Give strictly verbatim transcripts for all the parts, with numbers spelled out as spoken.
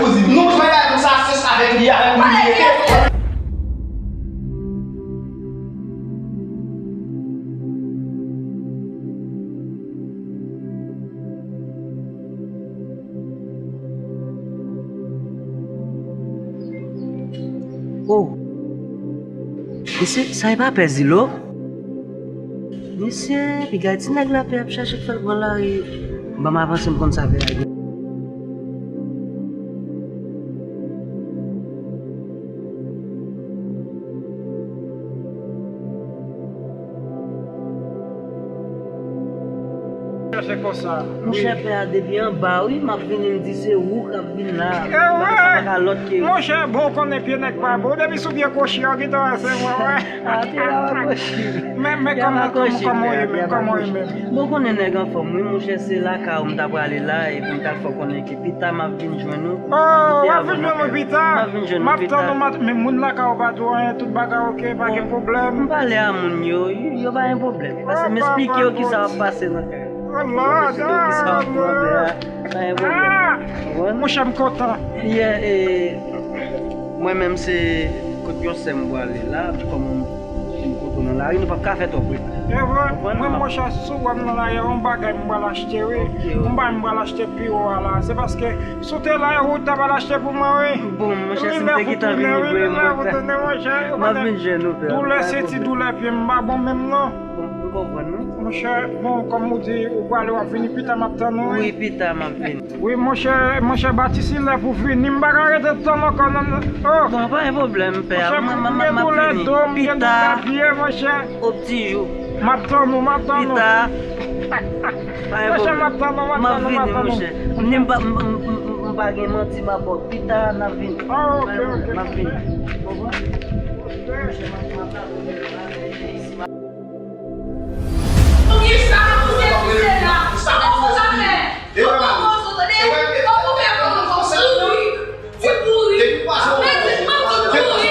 pou di, nou bezwen bagay konsa, se avèk li, avèk moun li rete. Oh! Mesye, sa e pa pè Zilo? Mesye, piga ti nèg la pè ap chache k fè l pran lari. Ban m avanse, m konn sa pè a gen. Monchè, pè a depi anba, wi, m ap vini, m di se ou k ap vin la. Bagay sa pa ka lòt ke. Monchè, bon, ou konnen pye nèg pa bon. Depi sou pye kwochi, yo gentan wè se mwen, wè. A, pye a pa kwochi. Men, men kòman, kòman, kòman ou ye menm, kòman ou ye menm? Bon, konnen nèg anfòm, wi, monchè, se lakay ou m ta prale la, epi m t al fè w konnen ke pita m ap vin jwenn ou. Oh, w ap vin jwenn mwen pita? M ap vin jwenn ou pita. M ap tann ou, m ap, men moun lakay ou pa di w anyen, tout bagay oke, pa gen pwoblèm. M pale a moun yo, yo, yo pa gen pwoblèm. Pase m esplike yo kisa w ap pase nan kay la. M esplike yo kisa w ap pran la. Pa gen pwoblèm. Ou konprann? Monchè, m kontan. Yeah, e, mwen menm se kote yon sè m prale la, kòm m kote w nan lari, nou p ap ka fè twòp reta. E vre, mwen, monchè, si w wè m nan lari a, yon bagay m pral achte, wi. Yon bagay m pral achte pi wo a la. Se paske si w te la, ou ta pral achte pou mwen, wi. Bon, monchè, si m te gentan vini vre, mwen, m ap vin jwenn ou, pè. Doulè senti, doulè pye m pa bon menm, non. Bon, m konprann, wi. Monchè, bon, kòm ou di, ou prale, w ap vini pita, m ap tann ou, wi. Wi, pita, m ap vini. Wi, monchè, monchè Batis, li lè pou vini. M pa ka rete tann ankò, non. Oh! Bon, pa gen pwoblèm, pè. Monchè, m gen doulè do, m gen doulè pye, monchè. Pita. O pti jou. M ap tann ou, m ap tann ou. Pita. Pa gen pwoblèm. Monchè, m ap tann ou, m ap tann ou, m ap tann ou. M ap vini, monchè. M, m, m, m, m pa gen manti, m ap ba w. Pita, n ap vini. Ah, ok, ok. M ap vini. Ou konprann? Poukisa ou refize la? Ou konn sa fè? Ou konn sa fè? Ou konn sa fè? Ou konn sa fè? Ti pouri. Mwen di, mwen di pouri.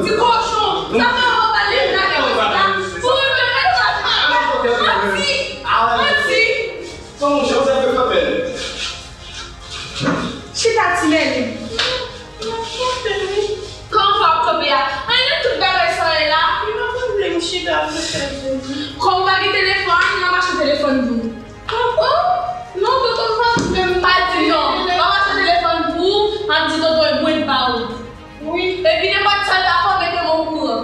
Ti kochon. Sa fè ou pa leve nan kè mwen la. Pouri, mwen mèt sa. Manti. Manti. Chita, ti Mèlin. Kòman w ap kanpe a? Anyen tout bagay sa ye la? Li pa konn vle m chita pou chèche. Kòm w pa gen telefòn, n ap achte telefòn pou ou. Oh, non, tonton, m pa di menm. Pa di non. W ap achte telefòn pou ou, m ap di tonton e mwen k ba ou. Wi. Epi nenpòt sa l ta fè, mete m okouran.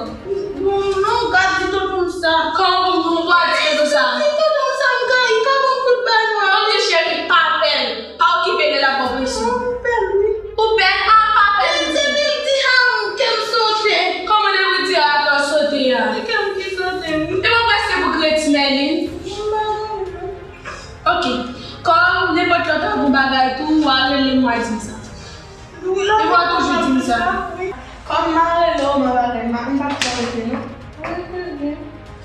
Bon, non, w ka di tonton m sa. Kòman w pa di tonton sa? Di tonton m sa, m ka, li ka ban m kout bay mwen. Mwen di cheri, pa pè l. Pa okipe l, l ap ba w presyon. Ou pè l, wi. Ou pè l? A, pa pè l. Depi l di a, m, kè m sote. Kòman depi l di a, kè w sote a? Se kè m ki sote, wi. E mwen prèske pou kredi, Mèlin. M pa konnen, non. Ok. Kòm nenpòt lè w ta gon bagay tou, w a rele m, w a di m sa. Wi, lè w toujou di m sa. Kòm m a rele w, m a rele w, m pa t rete, non. Wi, bebe.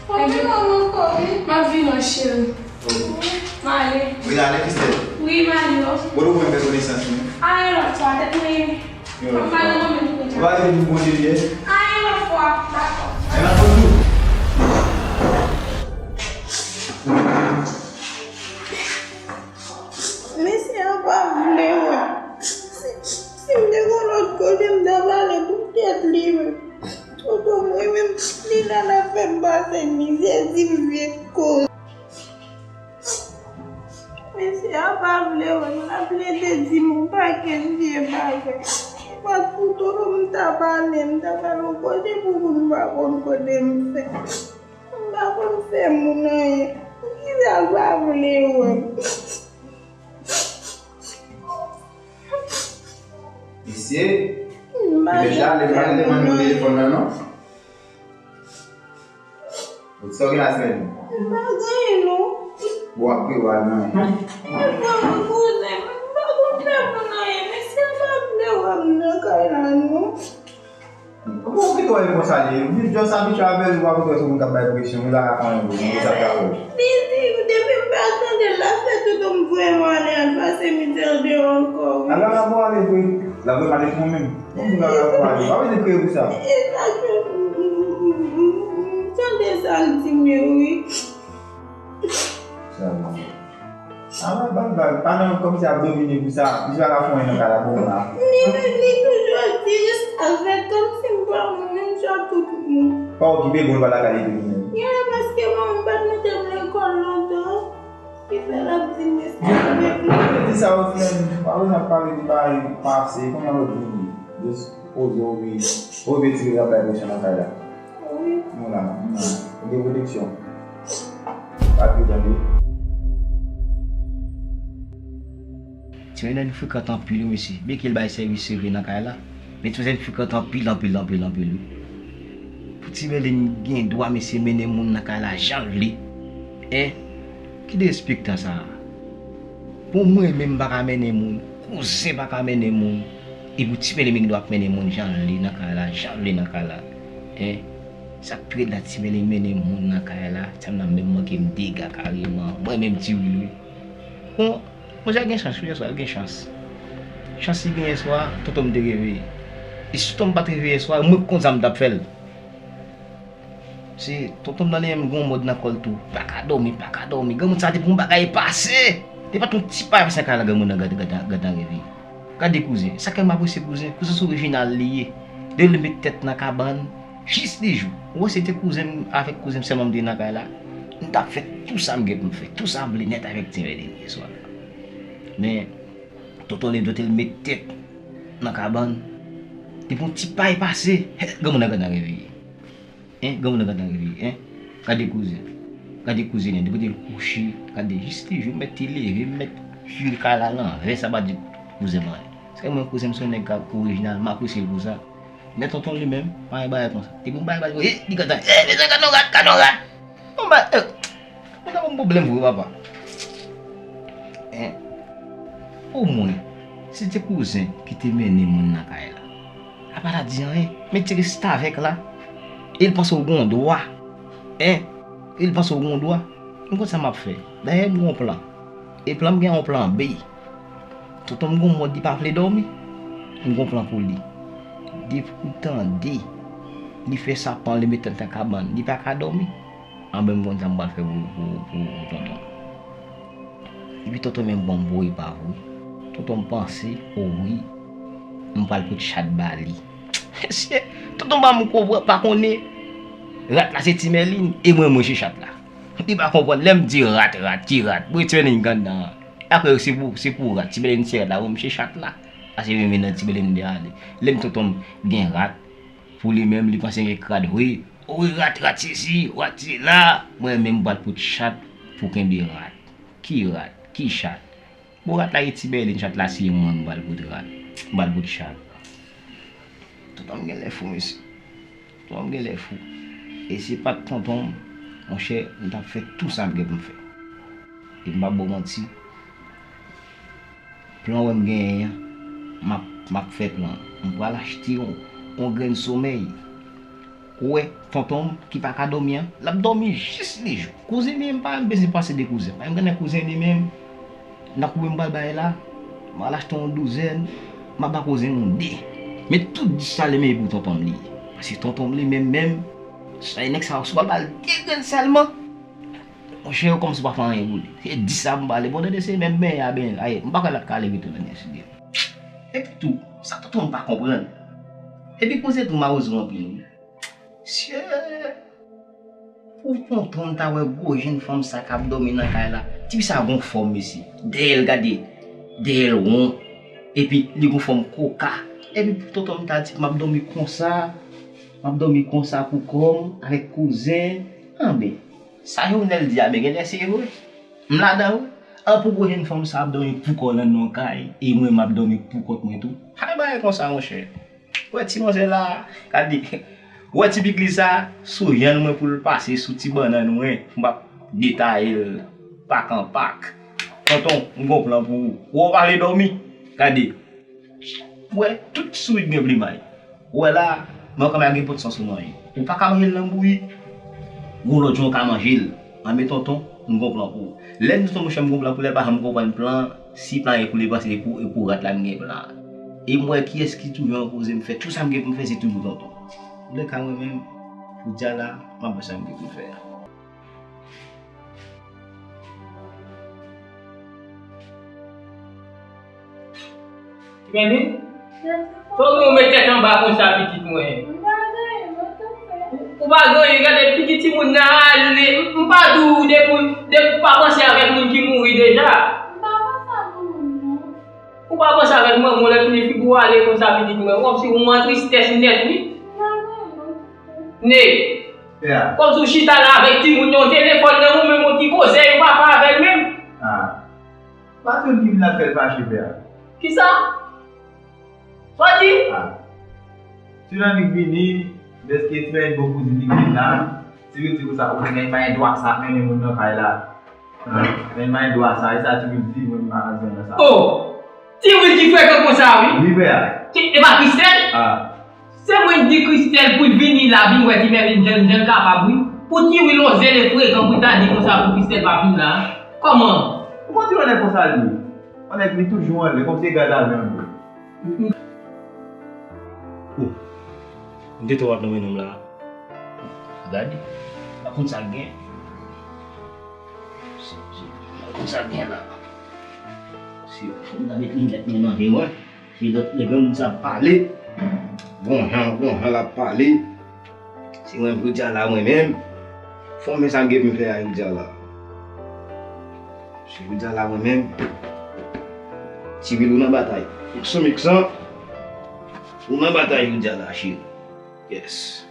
Ou vin ankò, wi. M ap vin, cheri. M ale. Vin ale, Christelle. Wi, Mario. Kote w konn fè konesans mwen? A, yon lòt fwa, tèt mwen. Yon lòt fwa. Mwen pa nan moman pou konn sa. Ou pa rete pou Bondye li ye? A, yon lòt fwa, dakò. Mwen nan konn tou. Mesye a pa vle wè m. Si, si m te gon lòt kote, m ta pale pou tèt li menm. Tonton mwen menm, li la l ap fè m pase mizè, di m vye koze. Mesye a pa vle wè m, l ap plede di m yon pakèt vye bagay. Paske tonton m ta pale, m ta pale yon kote pou moun pa konn kote m fè. M pa konn fè moun anyen. Poukisa l pa vle wè m? Mesye, m pa deja ale, m pa rete mande w telefòn nan, non. Sa w gen la semèn? M pa gen anyen, non. Bon, apre w al nan. Bon, kouzen, m pa konn fè moun anyen, mesye a pa vle wè m nan kay la, non. Bon, ki twa e konsa li ye? Li just abitye avè l, ou pa konn wè se moun k ap bay presyon, ou la ka fè anyen pou li, sa l ka fè. Li di, depi m pa tande l, l ap fè tout m voye m ale, al pase mizè deyò ankò, wi. Ala la pou ale vre. L ap voye m ale pou mwen menm. Bon, moun la la pou ale. Pa bezwen kriye pou sa. E sa ke m, m, m, m, m tande sa l di m yo, wi. Sa l di. Ala, ban blag, pa nan kòmsi ap domine pou sa. Misye pa ka fè anyen nan kay la pou mwen la. Li, li toujou di restavèk, kòmsi m pa moun, menm jan tout moun. Pa okipe, bon, l pa lakay li tou li menm. Genlè paske manman m pa t mete m lekòl lontan, ki fè l ap di m restavèk la. Di sa, ou fè m, pa bezwen ap pale de bagay pase, kounye a lòt vini. Just poze w, wi. Ou retire l ap bay presyon nan kay la. Wi. Nou la, nou la. Ou gen pwoteksyon. Pa kriye tande. Ti Mèlèn frekant anpil wi mesye. Byenke l bay sèvis se vre nan kay la, men Ti Mèlèn frekant anpil, anpil, anpil, anpil wi. Pou Ti Mèlèn gen dwa mesye mennen moun nan kay la jan l vle. Hein? Ki derespektan sa a? Pou mwen menm m pa ka mennen moun, kouzen pa ka mennen moun, epi Ti Mèlèn gen dwa ap mennen moun jan l vle nan kay la, jan l vle nan kay la. Hein? Sa k pi rèd la, Ti Mèlèn mennen moun nan kay la, sa m nan menm manke m dega kareman. Mwen menm Ti Wil wi. Bon, mwen ja gen chans wi yèswa, gen chans. Chans li gen yèswa, tonton m te reveye. E si tonton m pa t reveye yèswa, mwen k konn sa m t ap fè l. Se tonton m nan li menm gon mòd nan kò l tou. Pa ka dòmi, pa ka dòmi. Granmoun sa te pou yon bagay pase. Te pa t yon ti pa fè sa kay la granmoun nan gad, gad, gad nan reveye. Gade kouzen. Sa k fè m apresye kouzen. Kouzen se orijinal li ye. Depi l met tèt nan kabann, jis li jou. Ou wè se te kouzen m avèk kouzen m sèlman m te nan kay la. M t ap fè tou sa m gen pou m fè. Tou sa m vle nèt avèk Ti Mèlèn yèswa. Men, tonton li, tonton li met tèt nan kabann. Depi yon ti pa pase, granmoun nan gad nan reveye. Hein, granmoun nan gad nan reveye, hein. Gade kouzen. Gade kouzen li, depi kote l kouche, gade jis li jou, mèt te leve, mèt vire kay la lanvè, sa pa di kouzen m anyen. Se mwen kouzen m se yon nèg k orijinal, m apresye l pou sa. Men tonton li menm, pa gen bagay konsa. Depi yon bagay pa di, eh, li gad nan, eh, mezanmi, gad yon rat, gad yon rat. Bon, ba, eh, Mwen ta ban m pwoblèm vre, papa. Hein? Omwen, si te kouzen ki te mennen moun nan kay la, a pa ta di anyen, men ti restavèk la, e l panse w gon dwa. Hein? E l panse w gon dwa. M konn sa m ap fè. Dayè, m gon plan. E plan m gen yon plan B. Tonton m gon mòd li pa vle dòmi. M gon plan pou li. Depi w tande li fè sapan, li met tèt nan kabann, li pa ka dòmi. Anben m konn sa m pral fè pou, pou, pou, pou tonton. Epi tonton menm ban m bon epa vre. Tonton m panse, o wi, m pral pot chat ba li. Mesye, tonton pa m konprann, pa konnen. Rat la se Ti Mèlin, e mwen, mwen se chat la. Li pa konprann, lè m di rat, rat, ki rat? Mwen Ti Mèlin k anndan an. Apre, se pou, se pou rat, Ti Mèlin se rat la, mwen, mwen se chat la. Ase menm nan Ti Mèlin m te ale. Lè m tonton m gen rat, pou li menm, li panse gen krak, wi. O wi, rat, rat sesi, rat sela. Mwen menm, m pral pot chat pou kenbe rat. Ki rat? Ki chat? Bon, rat la e Ti Mèlin, chat la se mwen, m pral pot rat. M pral pot chat. Tonton m genlè fou, mesye. Tonton m genlè fou. E si pa t tonton m, monchè, m t ap fè tou sa m gen pou m fè. E m p ap ba w manti. Plan w wè m genyen an, m ap, m ap fè plan an. M pral achte yon, yon grenn somèy. Ou wè, tonton m ki pa ka dòmi an, l ap dòmi jis li jou. Kouzen li, m pa menm bezwen panse de kouzen. Paske m konnen kouzen li menm, Nan koube m pral bay la, m al achte yon douzèn, m ap ba kouzen m yon de. Men tout dis sa li mete pou tonton m li. Paske tonton m li menm menm, sa e nèg sa yo, si w pral ba l de grenn sèlman, monchè, yo kòmsi w pa fè anyen pou li. Se dis sa pou m ba li. Bon, tande se menm benyen a benyen l. Ay, m pa kwè l ap ka leve tou lè nèg sou li. Epi tou, sa tonton m pa konprann. Epi kouzen tou mawozo anpil, wi. Sye! Pou tonton m ta wè gwo jenn fanm sa k ap dòmi nan kay la. Tifi sa gon fòm, mesye. Dèyè l, gade. Dèyè l won. Epi li gon fòm koka. Epi pou tonton m ta di m ap dòmi konsa. M ap dòmi konsa pou kò m, avèk kouzen. Anben, sa Jovenel di a, men genlè se vre. M ladan, wi. An pou gwo jenn fanm sa ap dòmi pou kò l nan yon kay, e mwen m ap dòmi pou kont mwen tou. Hay bagay konsa, monchè. Ou wè ti manzè la, gade. Ou wè ti pik li sa, sou janm mwen pou l pase sou ti bannann mwen, m ap detaye l pak an pak. Tonton, m gon plan pou ou. Ou pa vle dòmi? Gade. Ou wè, tout sourit gen plimay. Ou wè la, men w kanmenm gen pòt sans ou manje. Ou pa ka manje l nan bouyi. Gon lòt jan w ka manje l. Anben tonton, m gon plan pou ou. Lè m di tonton monchè m gon plan pou li, l pa janm konprann plan, si plan e pou li panse e pou, e pou rat la m gen plan. E m wè kiyès ki toujou ankoze m fè, tout sa m gen pou m fè se toujou tonton. Antouka mwen menm, pou dyala, m ap wè sa m gen pou m fè a. Ti Mèlin? Fòk nou met tèt anba konsa, pitit mwen. Ou pa gen anyen, gade figi timoun nan ale. M pa di w depi, depi w pa panse avèk moun ki mouri deja. Ou pa panse avèk manman w, lè fini figi w ale konsa, pitit mwen. Kòmsi ou an tristès nèt, wi. Ne. Kòmsi w chita la avèk timoun nan, telefòn nan, ou menm ou ki koze, ou pa fè avè l menm. Patwon ki vin la fè l fache, pè a. Kisa? Sa w di? Ah. Ti Lannik vini, dèske ti Lannik bon kouzin li ki vin la, ti Wil di konsa, ou konnen pa gen dwa sa ap mennen moun nan kay la. Men mwen dwa sa, e sa Ti Wil di, mwen m pa ka di anyen nan sa. Oh! Ti Wil ki frekan konsa, wi. Wi, pè a. Ki, e pa Kristèl? Ah. Se mwen ki di Kristèl pou l vini la, vin wè Ti Mèlin jan, jan l kapab, wi. Pou Ti Wil oze l e frekan pou l ta di konsa pou Kristèl pa vin la. Kòman? Ou konn ti nèg konsa li ye. On nèg li toujou anlè, kòmsi e gaz a vin anlè. Oh. M te twò ap nan men nonm la. Gade. Pa konn sa l gen. Si, si, pa konn sa l gen la. Si, fò m ta met linèt mwen nan je mwen. Si lòt lè granmoun sa ap pale. Bon jan, bon jan l ap pale. Si mwen, jodi a la, mwen menm, fò m wè sa m gen pou m fè a jodi a la. Se jodi a la, mwen menm, Ti Wil, ou nan batay. Miksan, Miksan, ou nan batay jodi a la, cheri. Yes.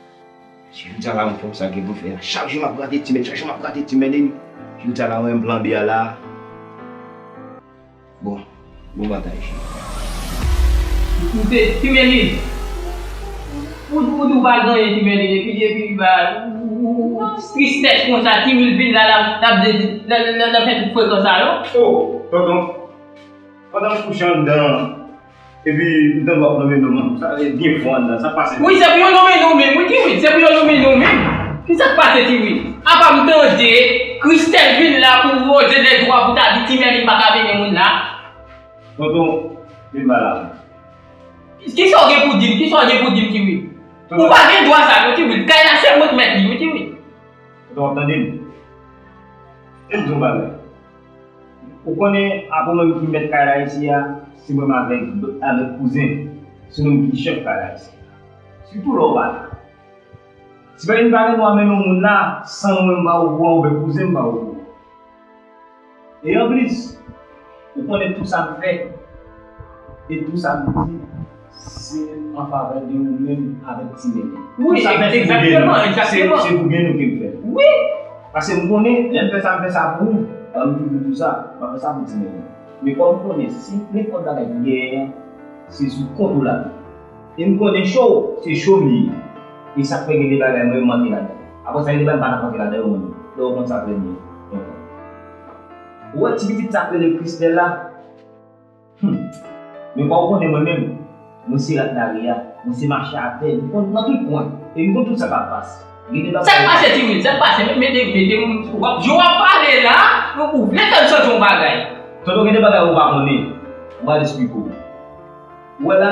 Se jodi a la, mwen fè sa m gen pou m fè a. Chak jou m ap rate Ti Mèlin, chak jou m ap rate Ti Mèlin. Jodi a la, mwen menm plan B a la. Bon, bon batay, cheri. M te, Ti Mèlin. Ou, ou di w pa gen anyen, Ti Mèlin, epi, epi, ba, ou, ou, ou, ou, tristès konsa, Ti Wil vin la, la, la, la, la, la fè tout frekan sa yo. Oh, tonton, pandan m kouche anndan, epi m tande w ap nonmen non m, sa vle byen fò anndan, sa k pase? Wi, se pou yo nonmen nou menm, wi, Ti Wil, se pou yo nonmen nou menm. Kisa k pase, Ti Wil? Apa m tande Kristèl vin la pou woze lèdwa pou ta di Ti Mèlin pa ka mennen moun la? Tonton, vin ba la. Kisa w gen pou di m? Kisa w gen pou di m, Ti Wil? Ou pa gen dwa sa, non, Ti Wil. Kay la, se mwen k mèt li, wi, Ti Wil. Tonton, w ap tande m? Tande m di w yon bagay. Ou konnen, apre mwen ki mèt kay la isi a, se mwen avèk, avèk kouzen, se nou ki chèf kay la isi a. Sitou lè w pa la. Si pa gen pa gen dwa mennen yon moun la, san mwen m pa okouran, oubyen kouzen m pa okouran. E anplis, ou konnen tout sa m fè, e tout sa m di, se an favè de ou menm avèk Ti Mèlin. Wi, egzakteman, egzakteman. Se pou byen nou ke m fè. Wi. Paske m konnen, lè m fè sa, m fè sa pou ou. Ban m toujou di w sa, m ap fè sa pou Ti Mèlin. Men fò m konnen, si nenpòt bagay ki genyen an, se sou kont ou l ap ye. E m konnen cho w, se cho m li ye. E sa k fè gen de bagay mwen m manke ladan. Apre sa, gen de bagay m pa t ap manke ladan yo, mwen menm. Donk, ou konn sa trè byen. Ou wè ti pitit sa k rele Kristèl la? Hum. Men pa ou konnen mwen menm, mwen se rat lari a, mwen se mache atè, m konn nan tout kwen, e m konn tout sa k ap pase. Gen de bagay. Sa k pase, Ti Wil? Sa k pase? Mete, mete, w ap, jan w ap pale la, ou, ou vle fè m santi yon bagay. Tonton, gen de bagay ou pa konnen. M pral esplike w. Ou wè la,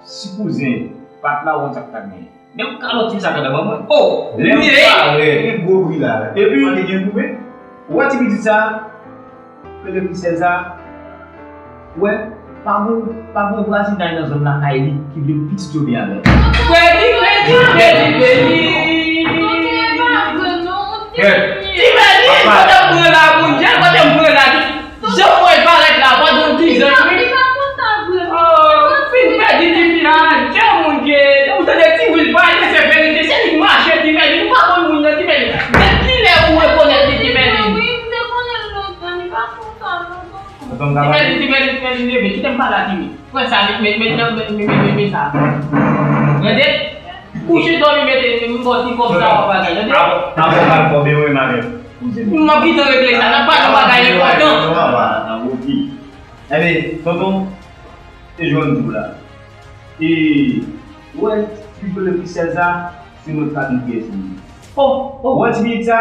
si kouzen pa t la, ou konn sa k ta genyen. Menm kalòt ti sa k andan ban mwen. Oh! Lè m parèt. Gen gwo bri la. Epi, ou wè ti pitit sa, Pepe Krisèl sa, ou wè, pa gon, pa gon vwazinay nan zòn lakay li ki vle pitit yo byen avè l. Fredi, Fredi, Fredi, Fredi. Ti Fredi, kote m pran la, Bondye, kote m pran la? Jan mwen parèt la, pandan dizan, wi. Oh, fin pèdi tifi a, Dye Bondye. Ou tande Ti Wil pale, se verite. Se li k mache, Ti Fredi. Ou pa konn moun nan, Ti Fredi. Men kilè ou rekonèt li, Ti Fredi? Wi, m te konnen l lontan, li pa konsa lontan. Ti Fredi, Ti Fredi, Ti Fredi, leve. Kite m pale a Ti Wil. Pran sa, met, met, met nan, met, met, met, met sa. Tande? Kouche dòmi, mete, m ba w ti kòb sa w ap bagay, tande? Avan, avan w al fò byen, wi, madanm. M ap gentan regle sa, n ap pale yon bagay enpòtan. Enben, tonton, se jan m di w la. E, ou wè, ti Pepe Krisèl sa, se mwen k pa konn kiyès li ye. Oh, oh. Ou wè ti pitit sa,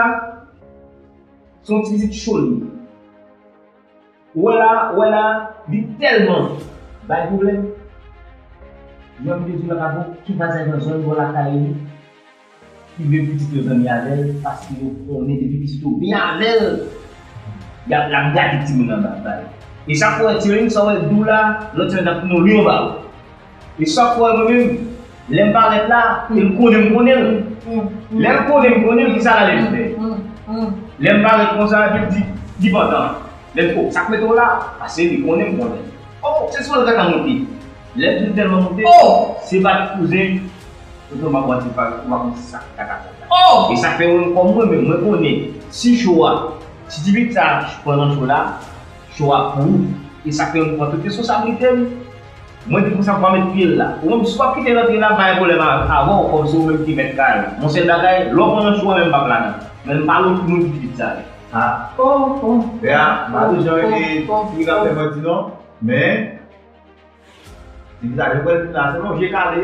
se yon ti pitit cho li ye. Ou wè la, ou wè la, li tèlman bay pwoblèm. Jan m te di w la, pa gen okenn vwazinay nan zòn bò lakay li ki vle pitit yo zanmi avè l, paske yo konnen depi pitit yo byen avè l, y ap, l ap gade timoun nan ba-, ba yo. E sa k fè w wè Ti Rèn, sa w wè l di w la, lòt semèn n ap tounen yon lyon ba ou. E sa k fè w wè mwen menm, lè m parèt la, e l konnen m konnen l. Lè l konnen m konnen l, kisa l ale fè? Lè m parèt konsa, epi l di, li pantan. Lè m di, oh, sa k mete w la? Paske li konnen m konnen l. Oh, se sou l gentan monte. Lè m di l tèlman monte, oh, se bat kouzen, tonton m ap wè ti pa, ou pa konn sa k ta ka fèt la. Oh! E sa k fè mwen, kòm mwen menm, mwen konnen, si cho a, si ti pitit sa pran nan cho la, cho a pou ou. E sa k fè mwen pran tout responsablite m. Mwen di konsa m pa met pye l la. Ou menm, si w ap kite l antre la, m pa gen pwoblèm a-, avè w, kòm se ou menm ki mèt kay la. Yon sèl bagay, lè w pran nan cho a, men m p ap ladan. Men m pa lòt moun ki pitit sa ye. Ah. Oh, oh. Bea, m pa bezwen rete ti wi k ap fè manti non. Men, ti wi sa, jan w wè l vin la, se yon je kale.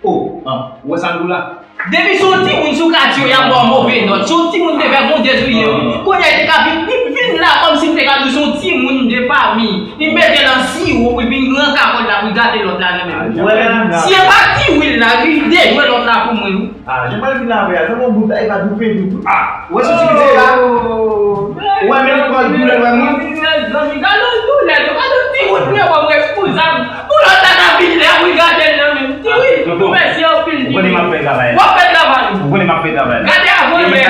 Oh, ah, ou wè sa l di w la? Depi se yon timoun sou katye w, y ap ba w move nòt. Se yon timoun te fè gon dezwiye, wi. Kounye a, li te ka vin, li vin la kòmsi m te ka di w se yon timoun de pami. Li mete l an siwo pou l vin rann kakòl la, pou l gate lòt la nan men. Ah, si e pa Ti Wil la, li dejwe lòt la pou mwen, wi. Ah, jan m al vin avè a, se yon bout la, e pa doufe doufe. Ah, ou wè soti vide la? Ou wè menm kòl doulè wè mwen? Mezanmi, gade yon doulè, nou gade yon ti wout mwen wè mwen pou zam. Pou lòt la ta vin lè, wi, gade l nan men. Ti Wil, tonton, mèsi anpil, Ti Wil. Ou konnen m ap fè travay la. W ap fè travay ou. Ou konnen m ap fè travay la. Gade avan lè.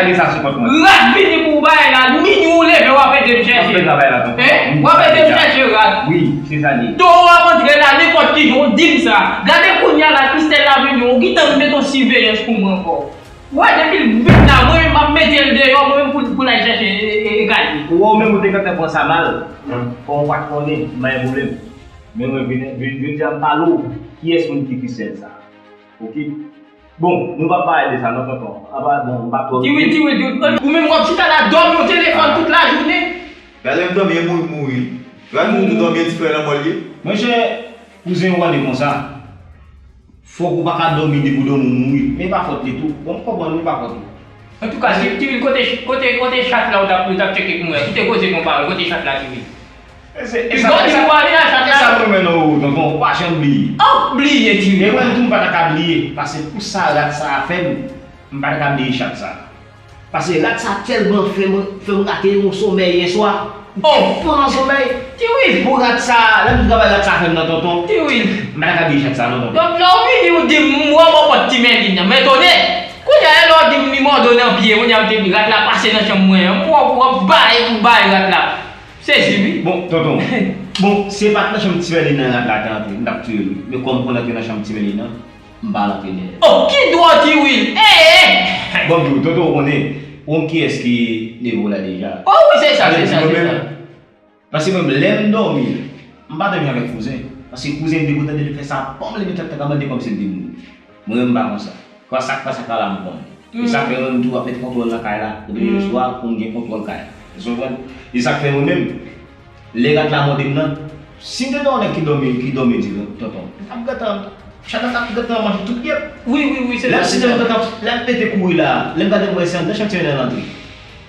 Rat vini pou w bay la, mini w leve, w ap ede m chèche. M ap fè travay la, tonton. Hein? W ap ede m chèche rat. Wi, se sa li ye. Towo ap antre la, nenpòt ki jan, w di m sa. Gade kounye a la, Kristèl la vini, w gentan met yon siveyans pou mwen ankò. Wè, depi l vin la, mwen menm m ap mete l deyò, mwen menm pou, pou l al chèche, e, e, e, gade. Ou wè, ou menm ou te gentan pran sa mal. Kòm ou pa t konnen, m pa gen pwoblèm. Men mwen vin, vin, vin di a m pale w, kiyès moun ki Kristèl sa? Oke? Bon, nou p ap pale de sa non, tonton. Apa, bon, m pa twò. Ti Wil, Ti Wil, Ti Wil. Ou menm w ap chita la dòmi yon telefòn tout lajounen. Gade m dòmi, e mouri, mouri. Gade moun tou dòmi, e ti frè nan mò l ye. Monchè, kouzen, ou pa de konsa. Fòk ou pa ka dòmi depi w dòmi w mouri. Men e pa fòt li tou. Bon, m konprann ou, e pa fòt ou. Antouka, Ti Wil, kote, kote, kote chat la ou t ap, ou t ap tcheke pou mwen? Kite koze konpare, kote chat la, Ti Wil? E se, e sa, e sa, e sa mwen menm nan ou, tonton, ou pa janm bliye. Oh, bliye, Ti Wil. E mwen tou, m pa ta ka bliye. Paske pou sa rat sa a fè m, m pa ta ka bliye chat sa. Paske rat sa tèlman fè m, fè m rate yon somèy yè swa. Oh! Fò nan somèy. Ti Wil. Pou rat sa, lè m di travay rat sa fè m nan, tonton. Ti Wil. M pa ta ka bliye chat sa non, tonton. Donk lè w vini ou di m, m wè w bò pòt Ti Mèlin nan. M etone. Kounye a lè w di m li mòde w nan pye, kounye a m te di rat la pase nan chanm mwen an. M wè w ap bay, ap bay rat la. Sezi wi. Bon, tonton. Bon, si e pa t nan chanm Ti Mèlin nan rat la te antre, m t ap tiye l wi. Men kòm pou l antre nan chanm Ti Mèlin nan, m pa rantre dèyè. Oh, ki dwòl Ti Wil! Eh, eh! Bon, m di w, tonton, ou konnen, ou konn kiyès ki leve w la deja. Oh, wi, se sa, se sa, se sa. Paske mwen menm, lè m dòmi, m pa dòmi avèk kouzen. Paske kouzen, depi w tande l fè sa, pòm, li mete tèt la, mande kòmsi l te mouri. Mwen menm, m pa konsa. Kwa sa k pa sa ka la, m konn. E sa fè mwen menm tou, w ap mete kontwòl nan kay la. Depi lè swa, pou m gen kontwòl kay la. Ou konprann? E sa k fè mwen menm, lè rat la mòde m nan, si m te gen yon nèg ki dòmi, ki dòmi di, tonton, m t ap gentan, chat la t ap gentan manje tout pyè m. Wi, wi, wi, se sa, se sa. Lè m mete kouri la, lè m gade m wè se anndan chanm Ti Mèlin nan l antre.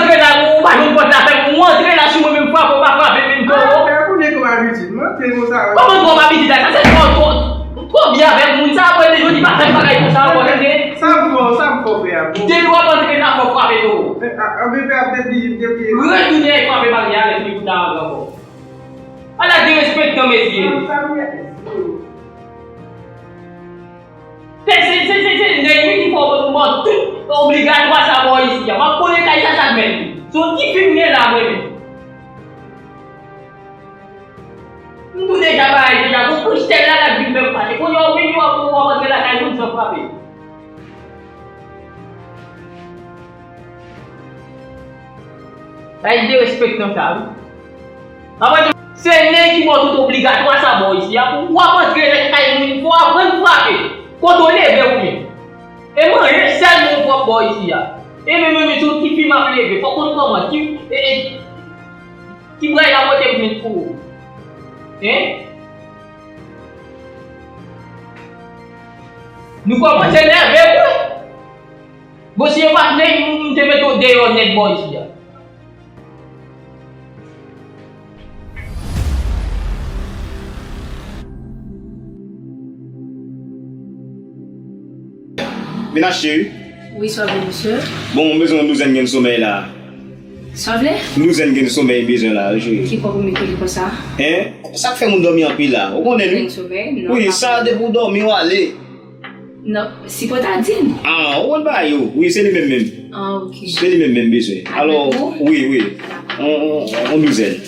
antre la, ou pa jwenn pòt la fèt, ou antre la sou mwen menm frape, ou pa frape menm tou. Ah, fè konnen kòm abitid, mwen, te konsa. Kòman kòm abitid la? Sa se twò, twò, twò byen avèk moun sa, apre de jodi pa fè bagay konsa ankò, tande? Sa m fè, sa m fè, pè a. Depi w ap antre la, fò w frape tou. Anben, pè a, depi, depi. Retounen frape bagay avèk li pou ta antre ankò. Ala derespektan, mesye. Se, se, se, se, se nèg wi ki fè w mò tout obligatwa sa bò isi a. W ap konnen kay sa sak mèt li. Se yon ti fi m gen la mwen menm. M tou deja bay deja, gon kouch tèl la l ap vin fè m fache. Kounye a w vini w ap, w ap antre lakay moun san frape. Bay derespektan sa wi. Apre tou, se nen ki ba w tout obligatwa sa bò isi a. Pou w ap antre nan kay moun, fò w aprann frape. Kote w leve ou menm. E manje sèlman ou pwòp bò isi a. E menm, menm, menm, se yon ti fi m ap leve. Fò w konn kòman. Ti, e, e, ti bray la pote m jwenn pou ou. Hein? Nou kòmanse nève vre. Bon, si yo pa t nèg, m te mete w deyò nèt bò isi a. Menas cheri. Wi, sa vle, mesye? Bon, m bezwen yon douzèn grenn somèy la. Sa vle? Yon douzèn grenn somèy m bezwen la, wi, cheri. Ki pwoblèm ou gen konsa? Hein? Sa k fè moun dòmi anpil la? Ou konnen, wi. Grenn somèy? Non, wi, pa sa, depi w dòmi, w ale. Non, sipotadin. Ah, ou konn bagay yo. Wi, se li menm menm. Ah, ok. Se li menm menm bezwen. Alò, wi, wi. On, on, on douzèn.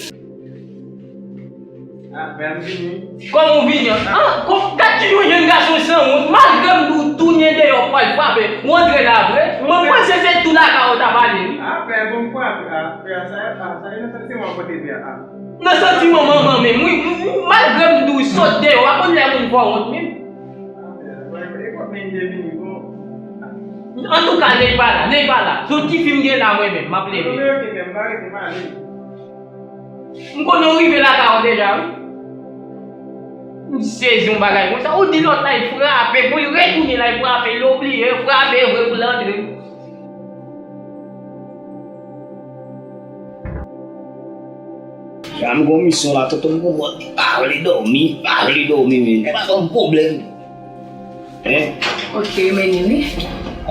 Kòman w vini an? An, kò-, gad ki yon jèn gason sanwont, malgre m di w tounen deyò pou al frape, ou antre la vre? Mwen panse se tou lakay ou t ap ale, wi. Nan santiman manman menm, wi, wi, wi, malgre m di w sot deyò, a konn lè moun fè w wont menm. Antouka, nèg pa la, nèg pa la. Se yon ti fi m gen la mwen menm, m ap leve. M konnen w rive lakay ou deja, wi. M sezi yon bagay konsa. Ou di lòt la, l frape, pou l retounen la, l frape, l obliye, frape vre pou l antre. Jan m gon misyon la, tonton m gon mòd, li pa vle dòmi, li pa vle dòmi, men. Li pa ban m pwoblèm. Hein? Ok, men li, wi.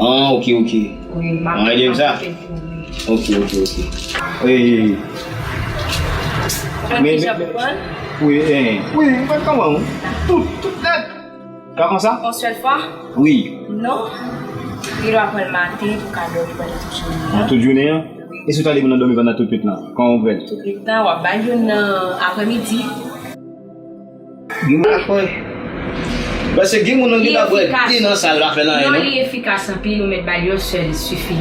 Ah, ok, ok. Wi, m ap... Ah, li di m sa? Ok, ok, ok. Wi. Ou konn men, kisa men, pou pran? Wi, hein. Wi, m konn kòman, wi. Tout, tout nèt. Ka konsa? Yon sèl fwa? Wi. Non. Li dwe pran l maten pou ka dòmi pandan tout jounen an. Pandan tout jounen an? Wi. E si w ta di moun nan dòmi pandan tout nwit lan? Kòman w fè l? Tout nwit lan, w ap ba l youn nan aprèmidi. Gen moun ak mwen. Paske gen moun nan ki ta bwè de nan sal la fè l anyen, non? Non, li efikas anpil, ou mèt ba l yon sèl, li sifi.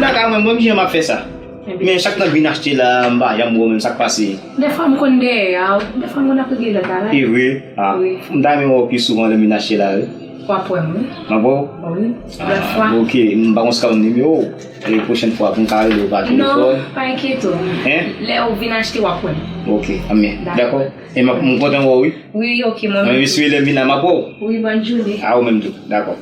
Dakò, mwen, mwen, jan m ap fè sa. Men chak nan vin achte la, m pa janm wè w menm, sa k pase? Dèfwa m konn dèyè a, dèfwa m konn ap regle lòt la, la. E vre? Ah, wi. M ta renmen wè w pi souvan lè m vin achte la, wi. W ap wè m, wi. M ap wè w? Wi. Ah, lòt fwa. Ok, m pa konn si w ka ban m nimewo w. E pwochèn fwa, pou m ka rele w pa telefòn. Non, pa enkyete w. Hein? Lè w vin achte, w ap wè m. Ok, anben. Dakò. Dakò. E m ap, m kontan wè w, wi. Wi, ok, mwen menm. Mwen espere lè m vin la, m ap wè w. Wi, bòn jounen. A, ou menm tou. Dakò.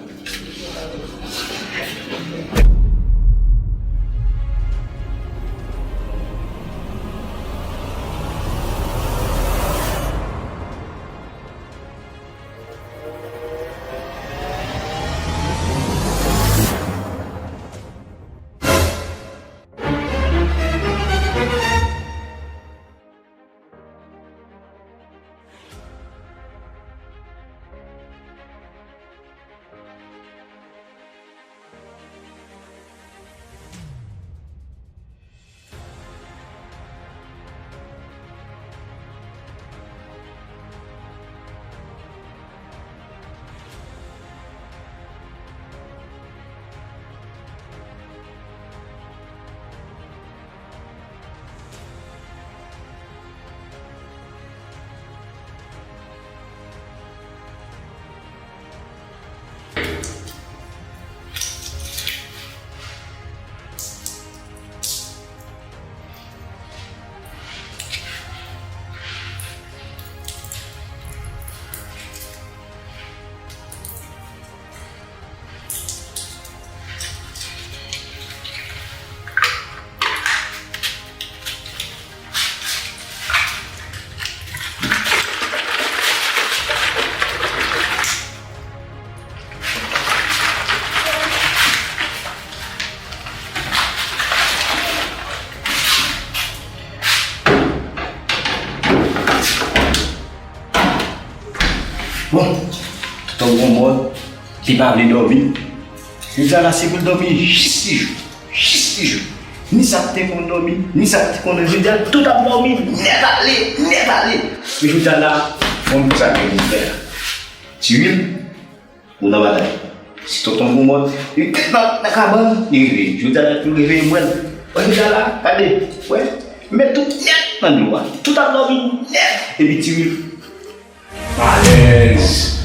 Bon, tonton gon mòd, li pa vle dòmi. Jodi a la, se pou l dòmi jis li jou. Jis li jou. Ni sa k te konn dòmi, ni sa k te konn, jodi a, tout ap dòmi nèt ale, nèt ale. Men jodi a la, fò m di sa ke m fè la. Ti Wil, nou nan batay. Si tonton gon mòd, li te nan, nan kabann, li reveye. Jodi a la, pou l reveye mwen. Jodi a la, gade, wè, met tout nèt nan dlo a. Tout ap dòmi nèt. Epi Ti Wil, alèz.